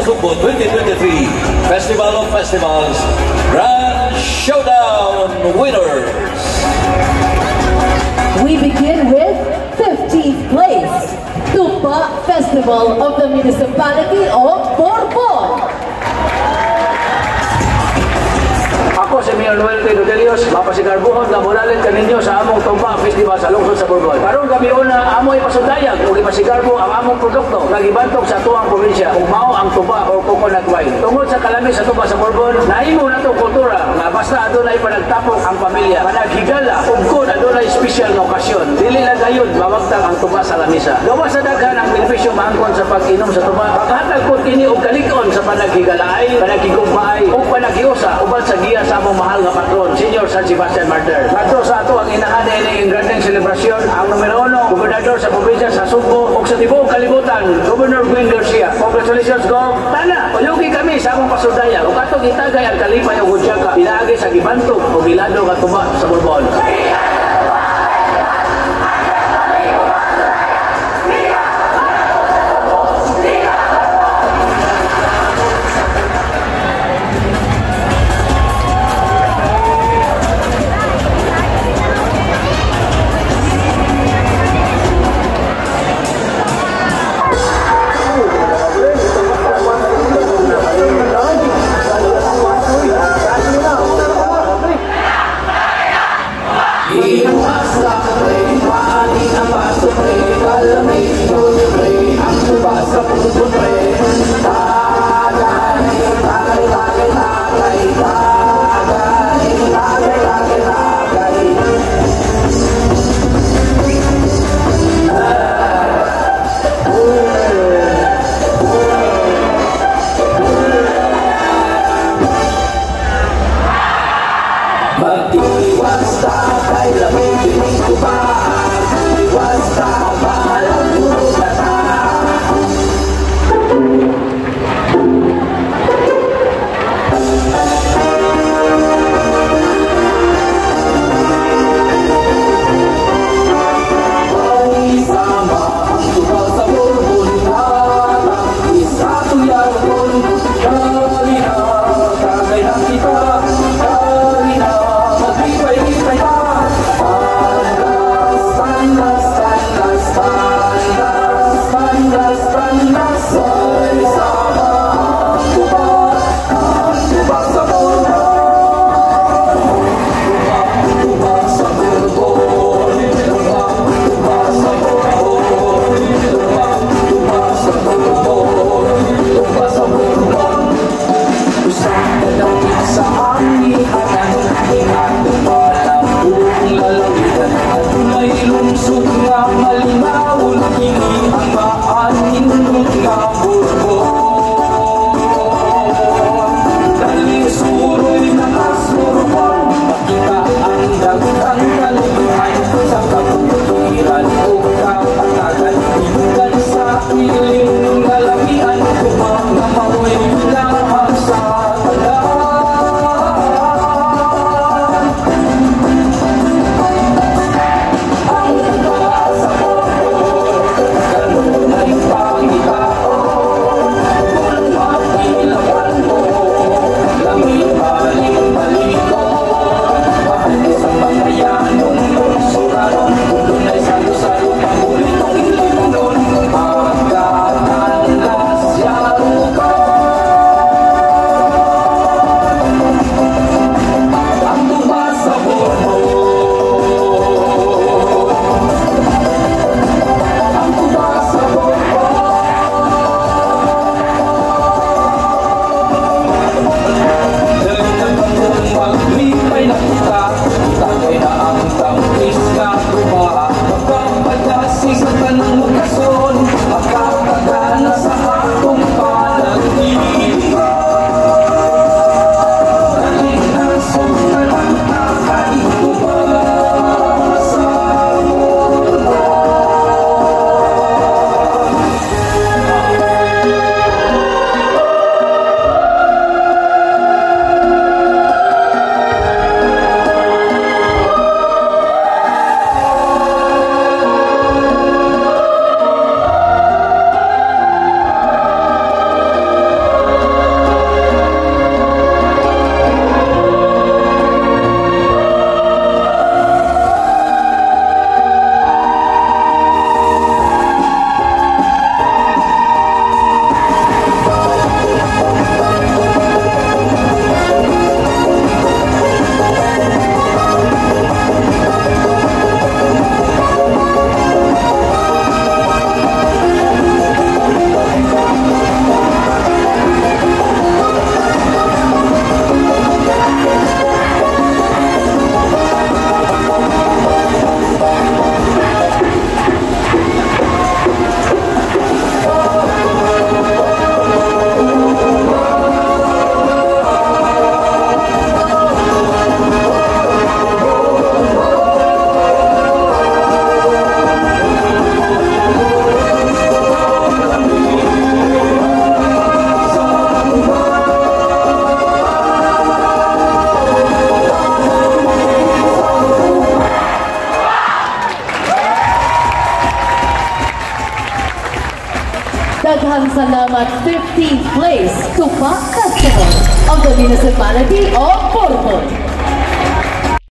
Sugbo 2023 Festival of Festivals Grand Showdown winners. We begin with 15th place, Tuba Festival of the Municipality of Borbon. Ako si Mayor Noel P. Rodelios, mapasigarbuhon nga mulalit kaninyo sa among Tumba Festival sa lungsod sa Borbon. Karong gabi una, amo ipasundayag ug ipasigarbo ang among produkto nga gibantog sa atuang probinsya ug mao ang tuba o coconut wine. Tungod sa kalami sa tuba sa Borbon, nahimo nato kultura nga basta adunay panagtapok ang pamilya, panaghigala ug kun adunay espesyal nga okasyon, dili lang gayud mawagtang ang tuba sa lamisa. Gawas sa daghan ang benepisyo maangkon sa pag-inom sa tuba, paghatag pod kini og kalig-on sa panaghigalaay, panaghigugmaay ug panaghiusa uban sa giya sa among mahal nga patron, Senior San Sebastian Martyr. Ngadto sa ato ang inahan ini ang grandeng selebrasyon, ang numero 1, gobernador sa probinsya sa Sugbo ug sa tibuok kalibutan, Governor Gwen Garcia. Congratulations, Gov. Tana, uyugi kami sa among pasundaya ug atong itagay ang kalipay ug hudyaka pinaagi sa gibantog ug gilado nga tuba sa Borbon. Daghang salamat, 15th place, Tupa Festival of the Municipality of Borbon.